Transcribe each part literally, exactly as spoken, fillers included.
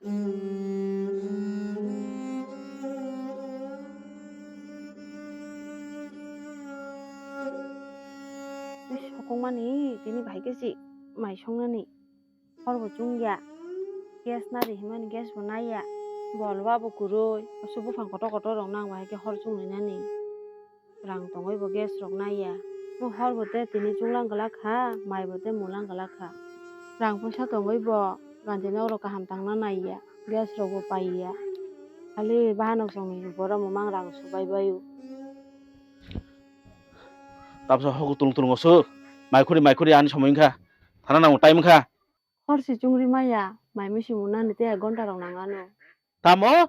Sokongmani tini bahai khe si mai songnani. Hor bo chwngya. Gas nari himani gas bo naiya. Bol ba bo kwrwi. Aswk buphang kotor kotor rok nang bahai khe hor chwng rinani. Rang tongwi bo gas rok naiya. Bo hor bo tei tini chwnglang glak kha, mai bo tei mulang glak kha. Rang poisa tongwi bo ganti nok rok kaham tangna naiya. Gas rok bo paiya. Khali bahanok songni borok mwmang rang subai baio. Tabsa hogo tulung tulung oswk. Maikhuri maikhuri ani somoi wngkha. Thana nango time wngkha. Hor si chwngri maya, mai misi munani tei ek ghonta rok nang ano. Tamo?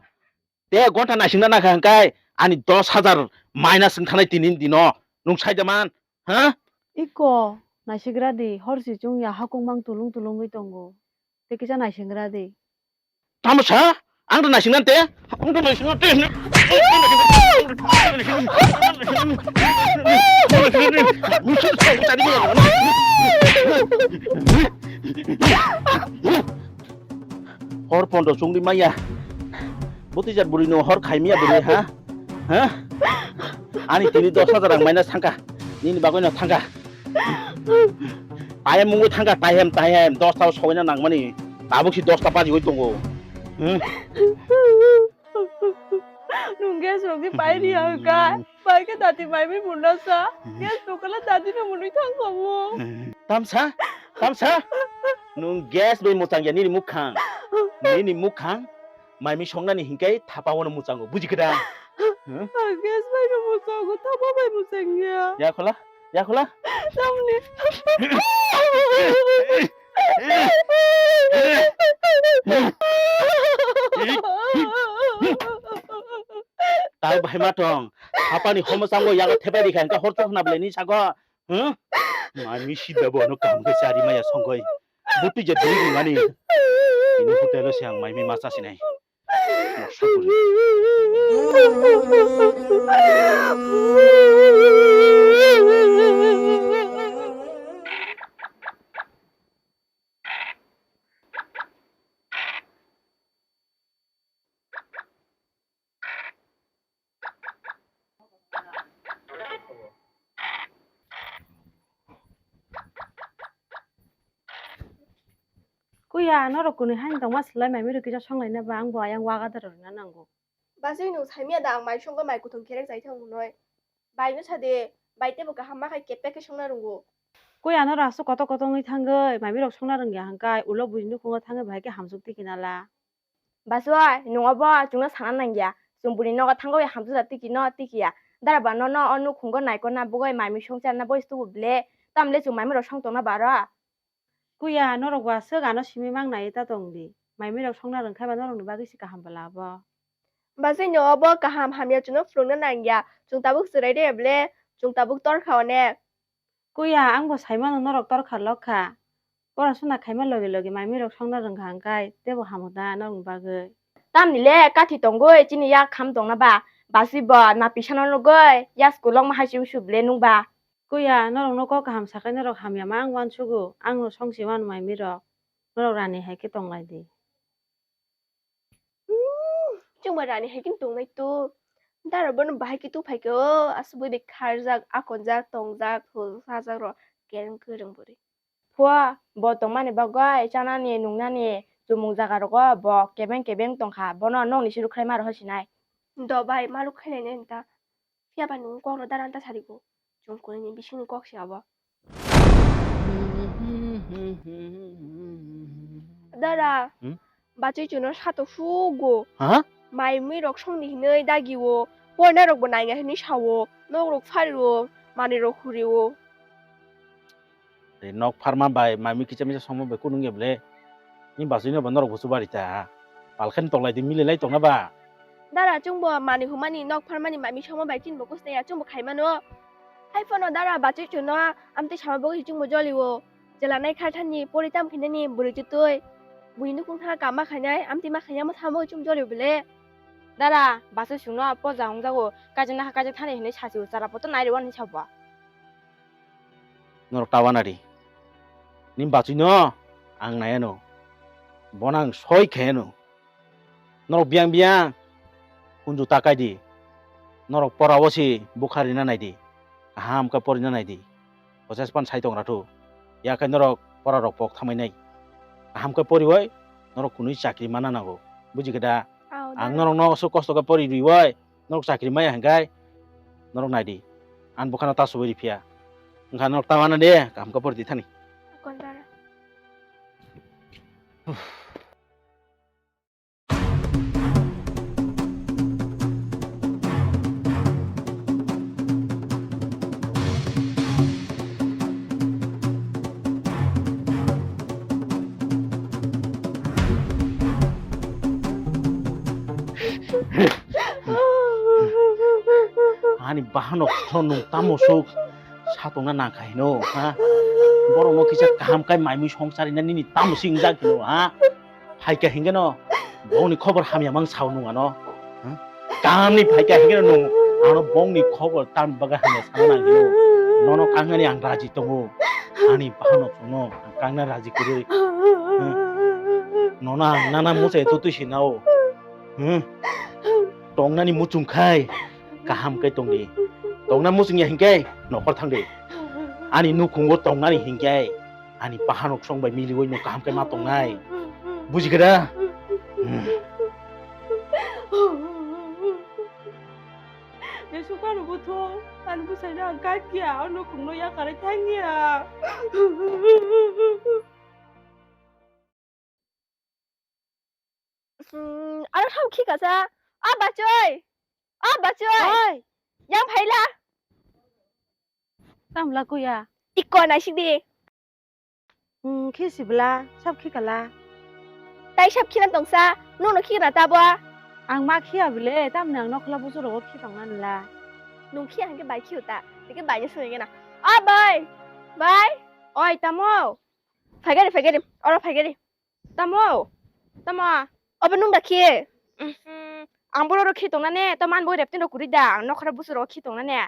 Tei ek ghonta naisingna nangkha hwnkhe ani dos hajar minus wngthanai tini dino. Nwng sai da man? Ha? Iko, naisigra di, hor si chwngya hakung mang tulung tulungwi tongo. Tei kisa naisigra di. Tamo sa? Ang to naisingna te? Ang to naisingna te? Hor pondo chungdi maya. Butijak buri no hor khaimia buri ha? Ha? Ani tini dos hajar ang maina sangka. Nini bagwi no thangka. Tayem mungwi thangka, tayem, tayem. Dos ta soina nangmani. Tabuk si dos ta baji oi tongo. Hmm? Nwng gas rok di pai ri ang kai. Pai khe dati mai mi munna sa. Gas tokala dati no munwi thang kamo. Tamsa? Tamsa? Nwng gas bai muchang ya nini mukhang. Nini mukhang mai mi songnani hinkai thapa wano muchango. Buji khe da? Hmm? Gas bai no muchango, thapa bai muchang ya. Ya khola? Ya khola? Tamni. Tai bahai ma tong. Apani homo chango yago thepai rikha, engka hor chok na belai ni sago. Huh? Mami sida bo ano kaham khe chari maya songkoi. Buti je dui mani. Ini hotel o se ang mai mi ma chasinai. Kuya, norok kwnwi haino tongma swlai mai mirok kisa songlaina ba, ang bo ayang waga da rwna nango. Bachwi, nwng saimya da ang mai songwi mai kuthum kherek chai thang hwnwi? Bai no sa de, bai teibo kaham ma khai kepek khe songna rwngo. Kuya, norok aswk kotor kotor wngwi thangwi mai mirok songna rwngya hwnkhai ulo buini nukhungo thangwi bahai khe hamsuk twi khe nala. Bachwi, nwng obo chwngno sana nangya. Chwng buini nogo thangwi hamjakya twi khe no twi khe ya. Dara ba nono o nukhungo naikolna bwgwi mai mui songcharna bois tubu ble. Tamle chwng mai mirok song tongna baro. Kuya, norok ba swk ano simi mang nai ta tong di. Mai mirok songna rwngkhai ba norokni bagwi se kaham bwla abo. Bachwi, nwng obo kaham hamya chwngno phwrwngna nangya. Chwng tabuk chwrai de ble, chwng tabuk torkha onek. Kuya, ang bo saimano norok torkha lokha. Porasuna khaima logi logi mai mirok songna rwngkha hwnkhe teibo hamu da norokni bagwi. Tamni le kathi tongwi chini yak kham tongna ba? Bachwi bo na pisano nugwi ya school o ma hai se usu ble nung ba? Kuya, norokno kok kaham sakai norok hamya ma ang uansugo. Ang no songsi mano mai mirok. Norok rani hai khe tonglai di. Hmm, chwngba rani hai khe tongnai to. Dara bono bahai khe tubphai khe o, aswk bui bai kharjak, akonjak, tongjak, thul sajak rok kereng kereng bwrwi. Phua, bo tongmani bagwi chanani, nungnani, chumung jaga rogo bo kebeng kebeng tongkha, bono nokni se rwkhlai ma rohor sinai. Do bai, ma rwkhlai nai ta. Phiya ba nwng kok no dara ta sarigo. Chwng kwnwi ni bisingni kok se abo. Dara, hmm? Bachwi chwngno sato sugo. Ha? Mai mui rok songni hinwi dagi o. Pornai rok bo nai nai hinwi sao. Nok rok phari o. Manwi rok huri o. Tei nok pharma bai mai mui kicha misa songma bai kunu wngya ble. Ni bachwi no bo norok busu bari ta. Palkhe ni toklai di mililai tongna ba. Dara, chwngbo manwi humani nok pharmani mai mui songma bai chini bo kusnaya chwngbo khaimano. Hai phano dara bachwi chwngno amtwi sama bagwi chwngbo jolio. Jela nai kha thani pori tam khinani bwrwi chwtwi. Buini nukhung thangkha kama khainai amtwi ma khainai amo sama bagwi chwngbo jolio bele. Dara, bachwi chwngno poja hongjago kaijak nakha kaijak thani hinwi sachio chara poto nai rwani sabo. Norok ta wanari. Ni bachwino ang naiano. Bono ang soi khaiano. Norok biyang biyang hunju ta kai di. Norok pora o si bukha rina nai di. Kaham khe porina nai di. Bo jespan sai tong ra thu. Ya khe norok pora rok pok thamai nai. Kaham khe poriwi norok kunui chakri mana nango. Buji khe da? Ang norok no aswk kosto khe pori riwi norok chakri maya hingkai norok nai di. Ang bukha no ta subai ri phiya. Wngkha norok ta mana de, kaham khe pori di thani. Ani bahanok no nwng tamo suk satongna nangkha hino, ha? Borok no kisa kaham kai maimui songchari na nini tamo sing jak hino, ha? Phaikha hingeno bongni khobor hamya mang sao nwng ano. Kamni phaikha hingeno nwng ano bongni khobor tam bagwi hamya sana nang hino. Nono kangnani ang raji tongo. Ani bahanok no ang kangna raji kwrwi. Nono ang nana muchai to twi sinao. Tongnani muchung khai kaham khe tongdi. Tongna muchung ya hinkhe nokhor thangdi. Ani nukhungo tongnani hinkhe ani bahanok song bai miliwi no kaham khe ma tongnai. Buji khe da? Jesu kanu buthu, ani bwsai no ang kaikia, o nukhung no yakarwi thangya. Aro thang khika sa, a bachoi, a bachoi. Oi. Yang phaila. Tamla kuya. Ikko naisik di. Hmm, khi sibla, sab khi kala. Tai sab khina tongsa, nono khina tabo. Ang ma khiya bile, tamni ang nokla busu rogo khi tongna nla. Nung khiya hangke bai khiyo ta, tike bai ni sungena. O bai, bai. Oi, tamo. Phaigari, phaigari, oro phaigari. Tamo, tamo. Obo nung da khi? Ang boro ro khi tongna ne, to man boi reptin ro kuri da, ang nokra busu rogo khi tongna ne.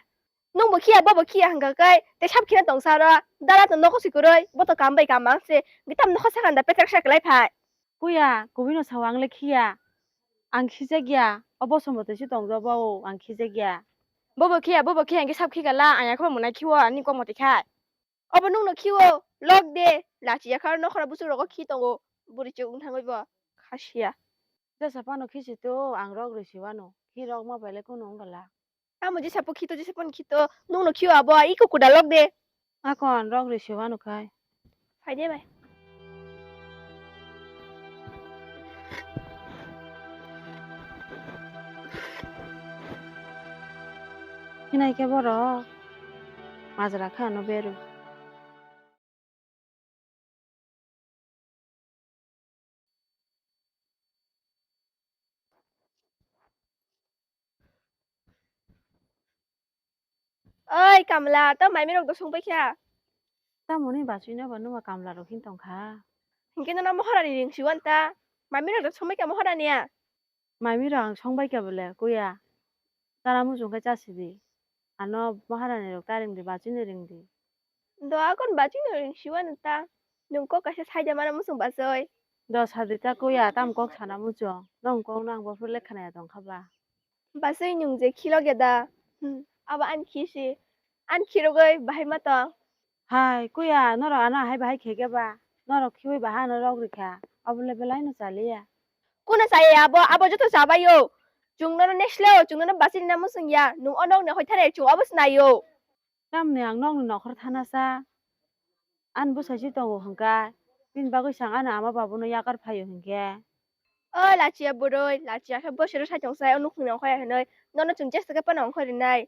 Nung bo khiya, bo bo khiya hwnkha khe, tei sab khina tongsa ro, dara to nogo si kwrwi, bo to kam bai kam mang se, hwnkhe tam nokha sakha da petrek sa kwlai phai. Puya, kubui no sao ang le khiya. Ang khijak ya, o bosom bo tei si tong jo bo, ang khijak ya. Bo bo khiya, bo bo khiya, hwnkhe sab khika la, ang yakho bo mwnai khiwo, ani kok motwi khai. Obo nung no khiwo, lok de, lachi yakhar nokha busu rogo khi tongo, buri chuk wng thangwi bo, khasiya. Jesa phano khi si to, ang rok rwi si wano, khi rok ma bai le kunu wng la. Tamo jesa po khito, jesa pon khito, nung no khiyo abo, iko kuda lok de. Akon rok rwi se wano khai. Phai de bai. Hinai khe borok majra kha ano beru. Oi, kamla, to maimi rok do songbai kha. Tamoni bachwi no ba numa kamla rok hin tong kha. Hinkhe nono mohorani ring siwan ta. Maimi rok do songbai kha mohorani ya. Maimi rok ang songbai kha bole, kuya. Tara muchung khe chasidi. Ano maharani rok ta ringdi, bachwino ringdi. Do akon bachwino ring siwano ta. Nwng kok kaisa saida mana muchung bachwi. Do sadi ta kuya, tam kok sana muchung. Nong kok nang bophuru lekha naya tong kha ba. Bachwi nwng je khilok ya da. Hmm, abo ani khisi. Ani khirogwi bahai ma tong. Hai, kuya, norok ano ahai bahai khe khe ba? Norok khiui baha ano rok rikha. Abo le belai no chaliya. Kuna chaya abo, abo joto chabaio. Chwng nono nesleo, chwng nono bachini namo chwngya. Nwng o nokni hoithare chwng obo chwnaio. Tamni ang nokni nokhor thana sa. Ani bwsai si tongo hwnkha. Bini bagwi sang ani ama babuno yakar phaio hinkhe. O lachiya bwrwi, lachiya khe bwsero sai tong sai, o nukhungni ongkhorya hinwi. Nono chwng jesa khe phano ongkhor rinai.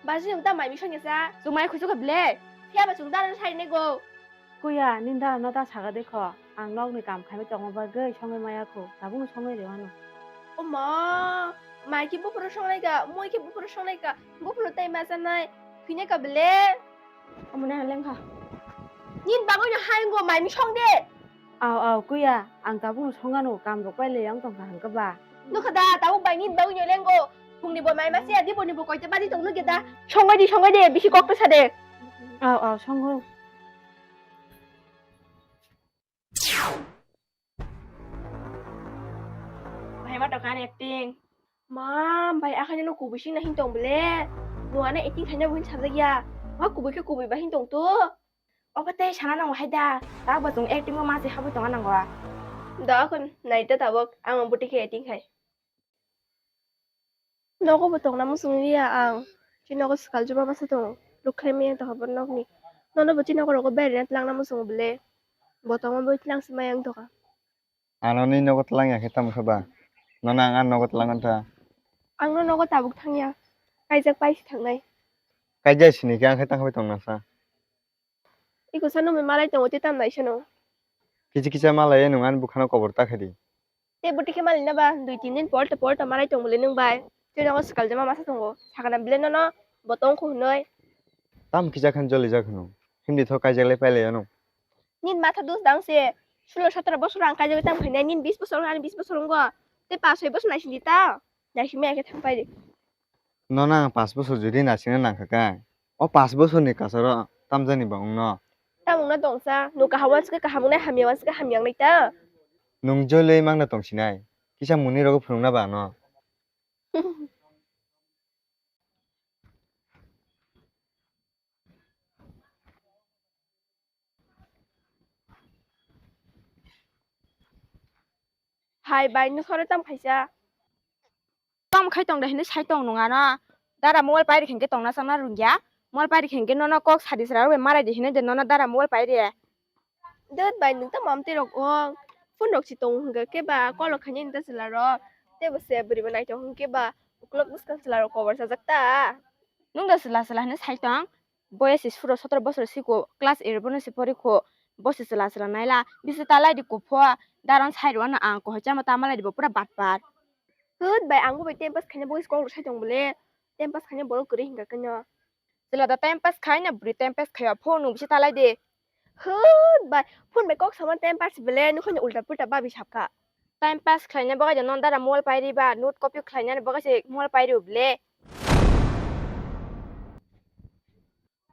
Baji nwng ta mai misong ya sa? Chwng mai khuisu kha ble. Phiya ba chwng dara sai ne go. Kuya, nini dara no ta saga de kho. Ang nokni kam khaimai tongma bagwi songwi maya kho. Tabukno songwi rw ano. O ma, mai khe buphuru songnai ka, moi khe buphuru songnai ka, buphuru tai ma chanai. Phine ka ble. Omo nang lengkha. Nini bagwi no hayung go mai misong de. Aw, aw, kuya, ang tabukno songano, kam rok pai le yang tongkha hwnkhe ba. Nukha da, tabuk bai nini bagwi no lengo. Phungni bo mai masiya, diboni bo koita bari tong nukya da. Songwi di, songwi di, bisi kok ta sa de. Aw, aw, songo. Bahai ma tongkha ani acting. Ma, bai akhani no kubui sing na hin tong bele. Bo ano acting khaina bo hin sajak ya. Ma kubui khe kubui ba hin tong to. Obo tei sana nango hai da. Ta bo tong acting bo ma se habui tong nango. Da kon nai ta tabok ang buti khe acting khai. Nogo bo tongna muchung liya ang. Chini nogo swkal juma masa tongo. Luk khlai maya tongkha bo nokni. Nono bo chini nogo rogo beraina twlangna muchungo bele. Bo tongma bo twlang si maya wng tongkha. Ano ni nogo twlang ya khe tamo khe ba? Nono ang ani nogo twlang wng tha. Ang no nogo tabuk thang ya. Kaijak pai si thangnai. Kaijak sini khe ang khe tang khe tongna sa. Iko sano mui malai tongo, tei tam naisano. Kisa kisa malai nung ani bukhano kobor ta khe di. Tei bwtwi khe malai na ba, dui tin din por to por to malai tong bwlai nung bai. Tei nogo swkal jama masa tongo. Sakana bwlai nono bo tong kho hwnwi. Tam kisa khan joli jak hwno. Hindi tho kaijak lai pailai ano. Nin matha dus dang se. Sulo sotro bosor ang kaijak tam khainai, nin bis bosor ani bis bosor wngkha. Tei pas soi bosor naising di ta. Naising maya khe thang pai di. Nono ang pas bosor jodi naisingna nangkha khe, o pas bosorni kasaro tamjani ba wngno? Tamo wngna tongsa, nwng kaham uansuka kaham wngnai, hamya uansuka hamya wngnai ta? Nwng joloi mangno tongsinai, kisa mwnwi rogo phunukna ba ano. Hai bai, nokha ro tam khaisa. Tam khai tong de hinwi sai tong nung ano. Dara mobile pai rikhen khe tongna changna rungya. Mobile pai rikhen khe nono kok sadi sra rw marai di hinwi de nono dara mobile pai re. Dut bai, nwng tamo amtwi rok ong. Phone rok si tong hwnkhe ba, call rok khainai nwng ta chwla rok. Tei bo se bwrwi bo naitong hwnkhe ba, uklok bwskang chwla rok kobor chajak ta. Nwng da chwla chwla hinwi sai tong. Boya se suro sotro bosor siko, class eight bono se porikho, bo se chwla chwla naila, bisi ta lai di kupho, daron sai rwano ang kohor chama ta malai di bo pura batpar. Hwt bai, ang bo bai time pass khaina bo kok rw sai tong bole, time pass khaina borok kwrwi hinka khe no. Chwla da time pass khai na bwrwi time pass khai, phone nung bisi ta lai di. Hwt bai, phone bai kok sama time pass bole, nokho ni ulta pulta babi sapkha. Time pass khlaina bagwi de non dara mobile pai riba, note copy khlainani bagwi se mobile pai rw bole.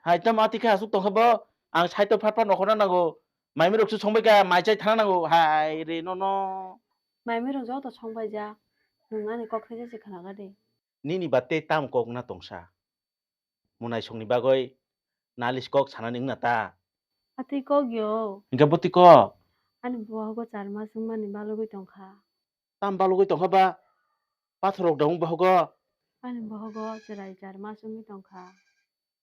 Hai tamo ati khe aswk tongkha bo, ang side o phat phat nokhorna nango, maimui rok se songbai kha, mai chai thana nango, hai re nono. Maimui rok joto songbai ja, nwng ani kok thaisa se khna kha de. Nini ba tei tam kok na tongsa? Mwnaisongni bagwi nalis kok sanani wngna ta? Atwi kok yo. Hinkhe bwtwi kok? Ani bohogo char mas wngmani balugwi tongkha. Tam balugwi tongkha ba? Pathorrok da wng bohogo? Ani bohogo chwrai char mas wngwi tongkha.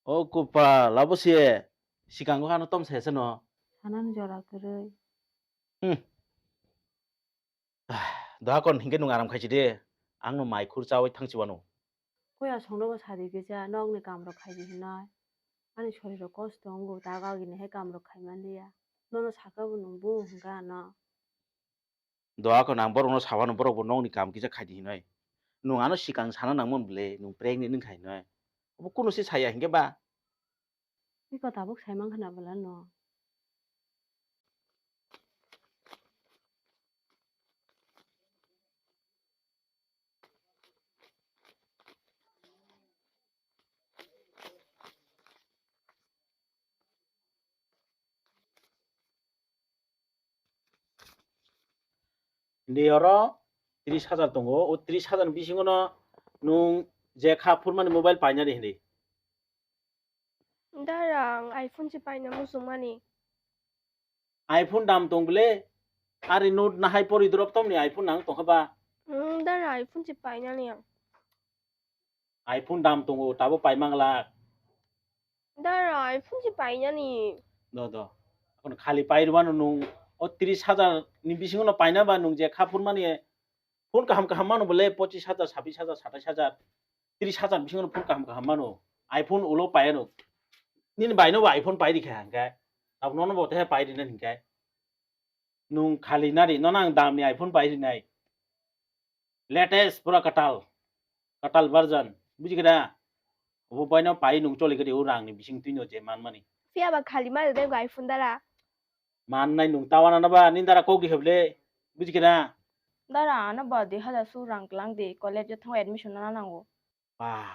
O kupal, abo se sikango ano tom saya sano. Sanani jora kwrwi. Hmm. Dohakon hinkhe nwng aram khaisi de, ang no mai khur chawi thangsi wano. Koi aswk no bo sadi kisa, nokni kam rok khaidi hinoi. Ani soriro kosto wngo, ta gagini hai kam rok khai manliya. Nono sakha bo nwng bo hwnkha ano. Dohakon ang borok no sawano, borok bo nokni kam kisa khaidi hinoi. Nwng ano sikang sana nangmani bwle, nwng pregnant wngkha hinoi. Obo kunu se saya hinkhe ba? Iko tabuk sai mankha na bwla no. Hindi oro tris hajar tongo, o tris hajar ni bisingo no nwng je kha phurmani mobile painani hindi. Dara, ang iPhone se paina muchungmani. iPhone dam tong bwle? Ari note nahai pori drop tomni iPhone nang tongkha ba? Hmm, dara, iPhone se painani ang. iPhone dam tongo, tabo paimang lak. Dara, iPhone se painani. Do, do. Akhon khali pairwano nwng o tris hajar ni bisingo no paina ba nwng je kha phurmani phone kaham kaham mano bole pochis hajar, sabis hajar, satais hajar, tris hajar bisingo no phone kaham kaham mano. iPhone ulo paiano. Nini bai no bo iPhone pai rikha hingkhe. Abo nono bo tehe pai rina hingkhe. Nwng khali nari, nono ang damni iPhone pai rinai. Latest pura katal. Katal version. Buji khe da? Obo baino pai nwng choli khe de o rangni bising twino je manmani. Phiya ba khali ma de iPhone dara. Mannai nwng tawana na ba, nini dara kok di heble. Buji khe da? Dara ano ba dui hajar su rang klang di, college o thango admission na nango. Ba.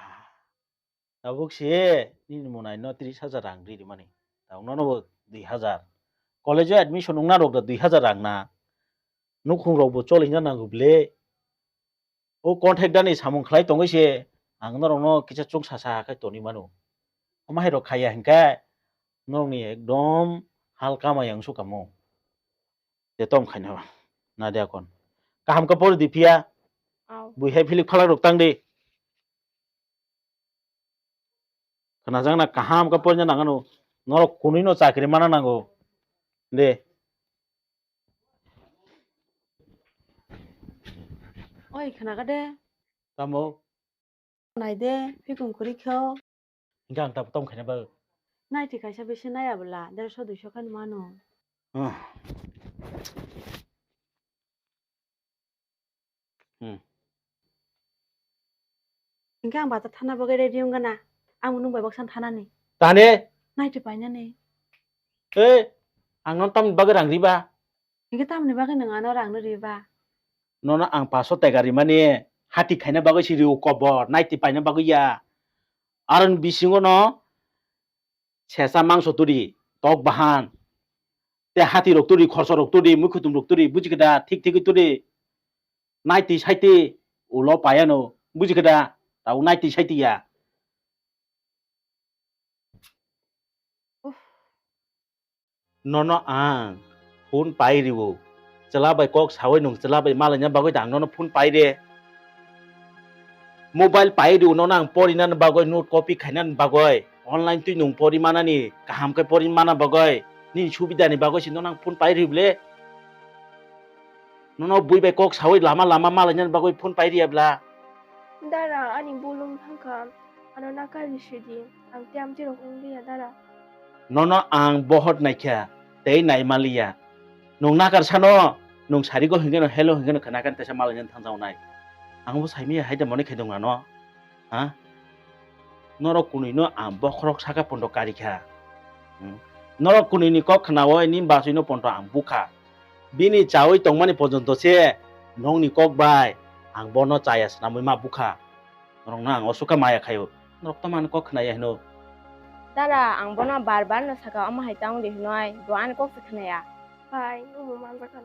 Tabuk se nini monai no tris hajar rang ri rimani. Tabuk nono bo dui hajar. College o admission wngna rok da dui hajar rang na. Nukhung rok bo cholina nango ble. O contact dani samung khlai tongwi se ang norok no kisa chwng sasa khe toni mano. Omo hai rok khaya hinkhe norok ni ekdom hal kama yang sukamo. Te tom khaina ba. Na dia kon. Kaham ka pori di phiya. Au. Bui hai philik phalak rok tang di. Khwnajak na kaham khe porina nang ano. Norok kunui no chakri mana nango. De. Oi, khwnaga de. Tamo? Nai de, phikung kwrwi kho. Hinkhe ang tabuk tamo khaina bagwi. Naiti kaisa bisi nai abwla, derso duiso khe mano. Ah. Hmm. Hinkhe ang bata thana bagwi ready wngkha na. Ang nwng bai baksa thanani. Tane? Naiti painani. Eh, ang non tamni bagwi rang riba? Hinkhe tamni bagwi nwng ano rang no riba? Nono ang paso tega rimani hati khaina bagwi si rio kobor, naiti paina bagwi ya. Aron bisingo no sesa mangso turi, tok bahan. Te hati rok turi, khorso rok turi, mui khutum rok turi, buji khe da, thik thik turi. Naiti saiti ulo payano, buji khe da, tau naiti saiti ya. Nono ang phone pai rio. Chwla bai kok sawi nwng chwla bai malaina bagwi da ang nono phone pai re. Mobile pai rio nono ang porinani bagwi, note copy khainani bagwi, online twi nwng pori manani kaham khe pori mana bagwi, nini subidani bagwi se nono ang phone pai rio ble. Nono bui bai kok sawi lama lama malainani bagwi phone pai riya bla. Dara, ani bul wng thangkha, ano nakar risi di, ang tei amchirok wng liya, dara. Nono ang bohot naikha, tei naimaliya. Nwng nakar sano, nwng sarigo hingeno hello hingeno khwnakan tesa malainani thangjago nai. Ang bo saimaya haida mone khe dong ano. Ha? Norok kunui no ang bokhorok saka pondo kari kha. Hmm? Norok kunui ni kok khnawi ni bachwi no pondo ang bukha. Bini chawi tongmani pojonto se nongni kok bai ang bono chaya swnamwi ma bukha. Norok no ang osukha maya khaio. Norok to mani kok khnaya hino. Dara, ang bono bar bar no saka omo hai tong di hinoi, bo ani kok se khnaya. Bai, omo manjakha.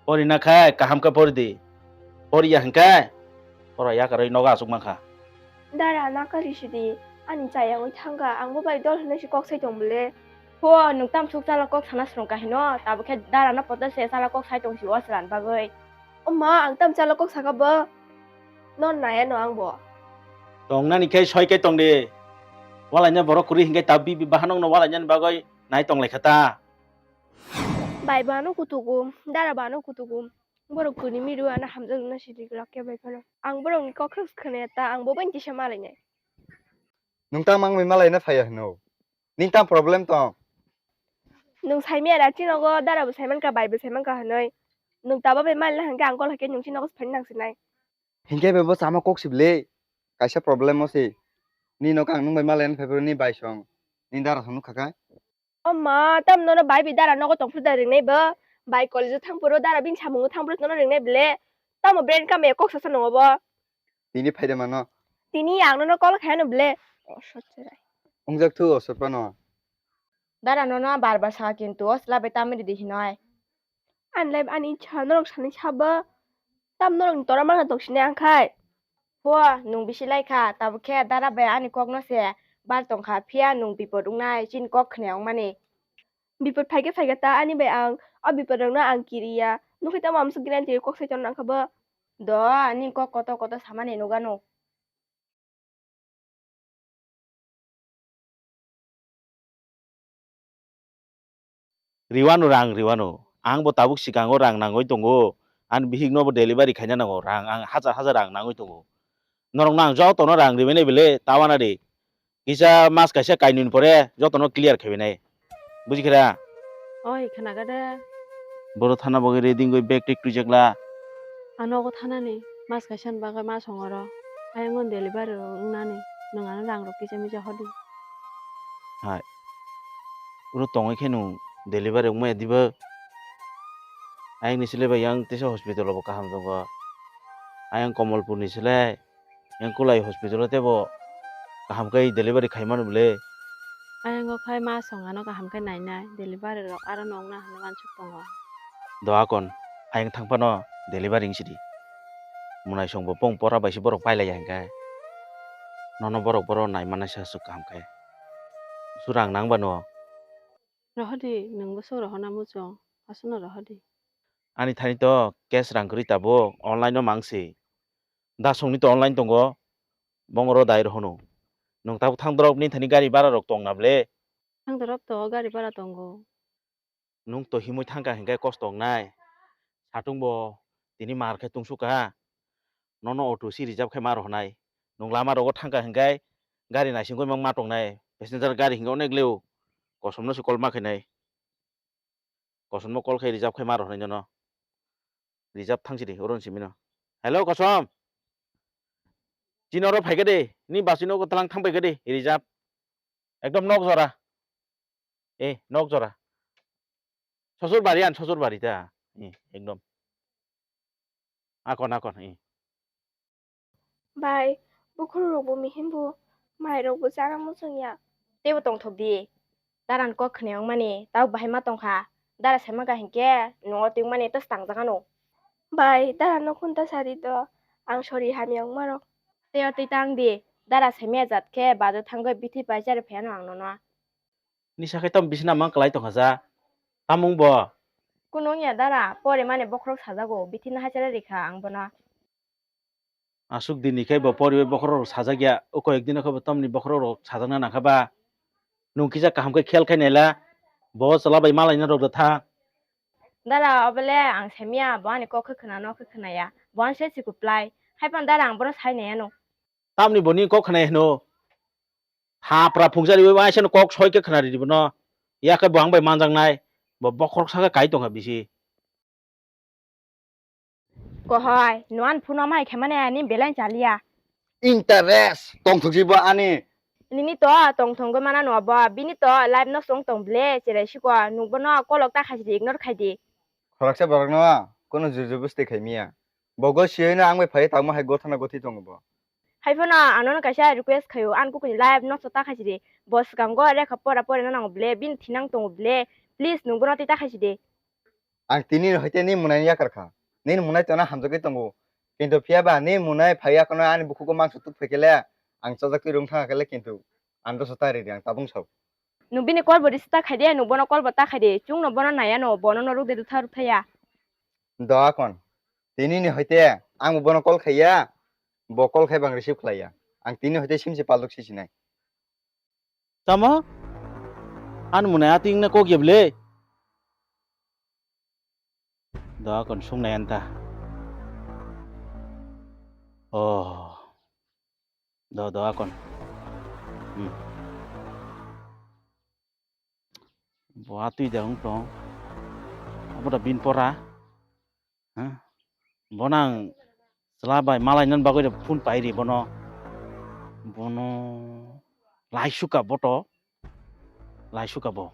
Pori na khai, kaham khe pori di. Pori ya hwnkhe, pora yakarwi nogo achuk mankha. Dara, nakar risi di, ani chaya wngwi thangkha, ang bo bai dol hwnwi se kok sai tong bwle. Pho, nwng tam suk chala kok sana swrwng kha hino, tabuk khe dara no poto se chala kok sai tong si o chwlan bagwi. O ma, ang tam chala kok saka bo, non naya no ang bo. Tongnani khe soi khe tong di. Walaina borok kwrwi hwnkhe ta bibi bahanok no walainani bagwi nai tong lai kha ta. Bai bo ano kutugo, dara bo ano kutugo. Borok kuni miru ano hamjakna sidi glak ya bai phano. Ang borokni kok kheno khwnaya ta, ang bo bai kisa malainai. Nwng tamo wngwi malaina phaiya hwno? Nini tamo problem tong? Nwng saimaya da chini nogo, dara bo saimankha, bai bo saimankha hwnwi. Nwng tabo bai malaina hwnkhe ang kol hai khe nwng chini nogo se phaina nang sinai. Hinkhe bai bo chama kok si bwle. Kaisa problem o se. Nini nogo ang nwng bai malaina phaiphuru nini bai song. Nini dara song nukha kha. O ma, tamo nono bai bai dara nogo tongphuru da ringnai bo? Bai college o thangphuru dara bini samungo thangphuru nono ringnai bwle? Tamo brain kamaya kok sasa nongo bo? Tini phaide mano. Tini ang nono call khaino bwle? O sotterai. Wngjak thu o sotpano. Dara nono bar bar saka kintu o chwla bai tamni ridi hinoi. Ani life ani ichha norok sanai sabo. Tam norokni tora mana tong sinai ang khai. Pho, nwng bisi lai kha, tabuk khe dara bai ani kok no se bar tong kha, phiya nwng bipot wngnai, chini kok khne wngmani. Bipot phai khe phai kha ta ani bai ang, o bipot rok no ang kiri ya. Nukhe tamo amsuk guarantee kok sai tong nang kha bo. Do, ani kok kotor kotor samani nugano. Riwano rang riwano. Ang bo tabuk sikango rang nangwi tongo. Ani bihikno bo delivery khaina nango. Rang ang hajar hajar rang nangwi tongo. Norokno ang jotono rang ribainai bele tawana de. Kisa mas kaisa kainwini pore jotono clear khaibainai. Buji khe da? Oi, khwnaga de. Boro thana bagwi ready wngwi bag tek twijak la. Ang nogo thanani mas kaisa ni bagwi ma song oro. Ayang on delivery rok wngnani. Nwng ano rang rok kisa misa hodi. Hai. Oro tongwi khe nwng delivery wngmaya diba? Ayang ni sile bai yang teisa hospital o bo kaham tongo. Ayang Komolpur ni sile. Yang kulai hospital o tebo Kaham khe delivery khaimano bwle. Ayang o khai ma song ano kaham khe nainai, delivery rok aro nokna hwnwi wansuk tongo. Do akon, ayang thang phano delivery wng sidi. Mwnaisong bo pong pora bai se borok pailaiya hinkhe. Nono borok boro naimanai se aswk kaham khe. Su rang nang bano. Rohodi, nwngbo su rohorna muchung, aswkno rohodi. Ani thani to cash rang kwrwi tabuk, online o mang se. Da songni to online tongo, bongoro dai rohono. Nwng tabuk thang dorok ni thani gari bara rok tong na ble? Thang dorok to gari bara tongo. Nwng to himwi thangkha hinkhe kosto wngnai. Satung bo tini mar khe tungsukha. Nono auto si reserve khai ma rohonai. Nwng lama rogo thangkha hinkhe gari naisingwi mang ma tongnai. Passenger gari hinkhe onek leo. Kosomno se call ma khainai. Kosomno call khai reserve khai ma rohonai nono. Reserve thang sidi, oron simino. Hello, Kosom. Chini oro phaikha de, ni bus no tlang thang phaikha de, reserve. Ekdom nok jora. Eh, nok jora. Sosur bari an, sosur bari ta. Eh, ekdom. Akon, akon, eh. Bai, bukhurok rokbo mihimbo, mairokbo chana muchungya. Teibo tongthok di. Daran kok khwnai wngmani, tabuk bahai ma tongkha. Dara saima kha hinkhe, nogo twi wngmani ta swtang jagano. Bai, dara no khunta sadi to, ang sori hamya wngmarok. Tei o twi tang di, dara saimaya jat khe bajo thangwi bithi pai chari phaiano ang nono. Nisa khe tamo bisina mang kwlai tongkha ja. Tamung bo? Kunu wngya dara, pore mani bokhorok sajago, bithi no hachara rikha ang bono. Aswk din ni khe bo poribai bokhorok rok sajak ya, o koi ek din o khe bo tamni bokhorok rok sajak na nang kha ba? Nwng kisa kaham khe khel khai naila, bo chwla bai malai na rok da tha. Dara, obole ang saimya, bo ani kok khe khwna, nok khe khwna ya, bo ani se chikuphlai, hai phano dara ang bono sai nai ano. Tamni bo ni kok khwnai hwno. Hapra phungsa riwi waisa no kok soi khe khwna ridi bono. Yakhe bo ang bai manjak nai. Bo bokhorok sakhe kai tongkha bisi. Kohoi, nuan phone mai khe mane ani belai chaliya. Interest tongthok jibo ani. Nini to tongthok goi mana no bo, bini to life no song tong ble, cherai siko, nung bono kolok ta khaisidi ignore khaidi. Khoroksa borok no kono jujubus tei khaimiya. Bogo siyoi no ang bai phai tangma hai gothana gothi tongo bo. Hai phano ano no kaisa request khayo, an kukuni life no sota khaisidi. Bo swkango rekha pora pore no nango ble, bini thinang tongo ble. Please nung bono tei ta khaisidi. Ang tini ni hoite ni mwnai ni yakar kha. Nini mwnai tona hamjagwi tongo. Kintu phiya ba ni mwnai phai yakono ani bukhugo mangsa tuk phaikhe le ang chajak twi rung thangkha khe le kintu ang dosa ta ridi ang tabung sao. Nung bini call bo receive ta khaide, nung bono call bo ta khaide, chwng no bono nai ano, bono no ruk de rutha rutha ya. Do akon. Tini ni hoite ang bo bono call khaiya, bo call khai bang receive khlaiya. Ang tini hoite sim se palok si sinai. Tamo? Ani mwnai atwng na kok ya bwle? Do akon sung nai anta. Oh. Do, do akon. Hmm. Bo atwi da wng tong. Abo da bin pora. Ha? Bono ang chwla bai malai nan bagwi da phone pai ri bono. Bono laisuka boto. Laisuka bo.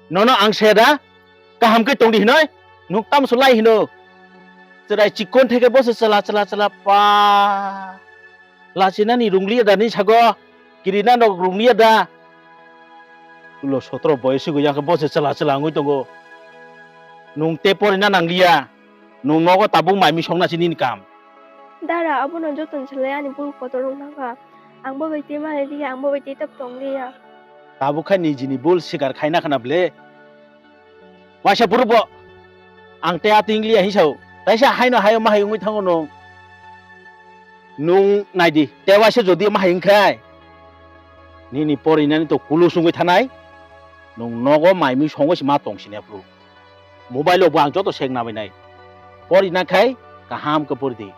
Nono ang saya da? Kaham khe tongdi hinoi? Nuk tam sulai hino. Chwrai chikon theke bo se chwla chwla chwla pa. Lachina ni rungliya da ni sago. Kirina nok rungliya da. Ulo sotro boyos go yang bo se chwla chwla ngui tongo. Nung te porina nangliya. Nung nogo tabuk mai mi songna si nini kam. Dara, abono joton se lai ani bul kotor wng thangkha. Ang bo bai tei malai liya, ang bo bai tei tok tong liya. Tabuk kha nijini bul sikar khaina khana ble. Waisa buru bo. Ang tei ating liya hisao. Taisa haino hayo ma hai wngwi thango nung. Nung naidi, tei waisa jodi ma hai wngkhai. Nini porinani to kulu sungwi thanai. Nung nogo mai mi songwi se ma tong sini bro. Mobile o bo ang joto sek nabainai. Pori na khai kaham khe pori di.